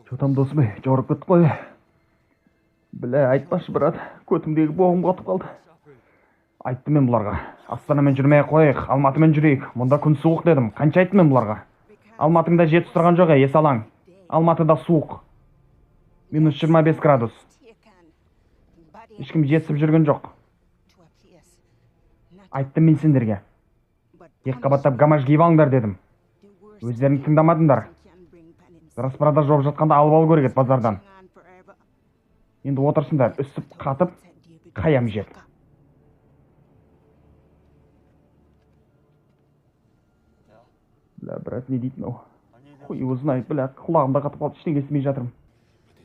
Че там, досым, ей, жаурап кеттік қой. Бля, айтпашы, брат, көтімдегі боғым қатып қалды. Айттым мен бұларға. Астанамен жүрмей ақ қояйық, Алматымен жүрейік. Мұнда күн суық дедім. Қанша айттым мен бұларға? Алматыңда жетіп тұрған жоқ, ей, есалаң. Алматыда суық. Минус 25 градус. Ешкім жетісіп жүрген жоқ. Айттым мен сендерге. Екі қабаттап гамаш киіп алыңдар дедім. Өздерің тыңдамадыңдар. Распродажа болып жатқанда алып алу керек еді базардан. Енді отырсыңдар, үсіп қатып, қаям жеп. Бля, брат, не дейді мынау? Хуй его знает, бля, құлағымда қатып қалды, ештеңе естімей жатырмын.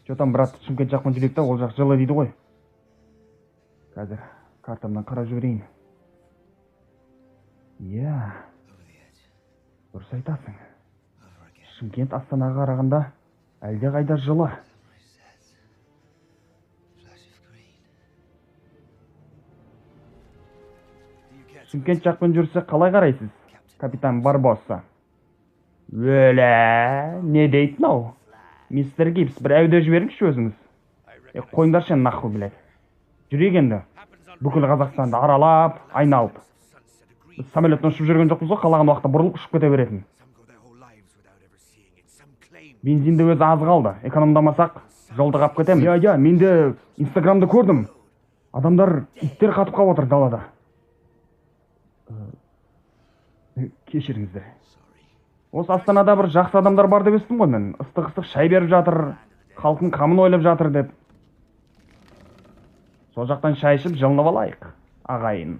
Че там, брат, Шымкент жақпен жүрейік та, ол жақ жылы дейді ғой. Қазір картамнан қарап жіберейін. Иә, дұрыс айтасың. Шымкент Астанаға қарағанда әлдеқайда жылы. Шымкент жақпен жүрсе қалай қарайсыз, капитан Барбосса? Өлә, не дейді мынау? Мистер Гибс, бір әуде жіберіңізші өзіңіз. Қойыңдаршы енді нахуй, блядь. Жүрейік енді. Бүкіл Қазақстанды аралап, айналып. Біз самолеттен ұшып жүрген жоқпыз ғой, қалаған уақытта бұрылып ұшып кете беретін. Бензинді өзі аз қалды. Экономдамасақ, жолды қап кетеміз. Иә, иә, мен де Инстаграмды көрдім. Адамдар иттер қатып қалып отыр далада. Кешіріңіздер. Осы Астанада бір жақсы адамдар бар деп естідім ғой мен. Ыстық-ыстық шай беріп жатыр, халықтың қамын ойлап жатыр деп. Сол жақтан шай ішіп жылынып алайық, ағайын.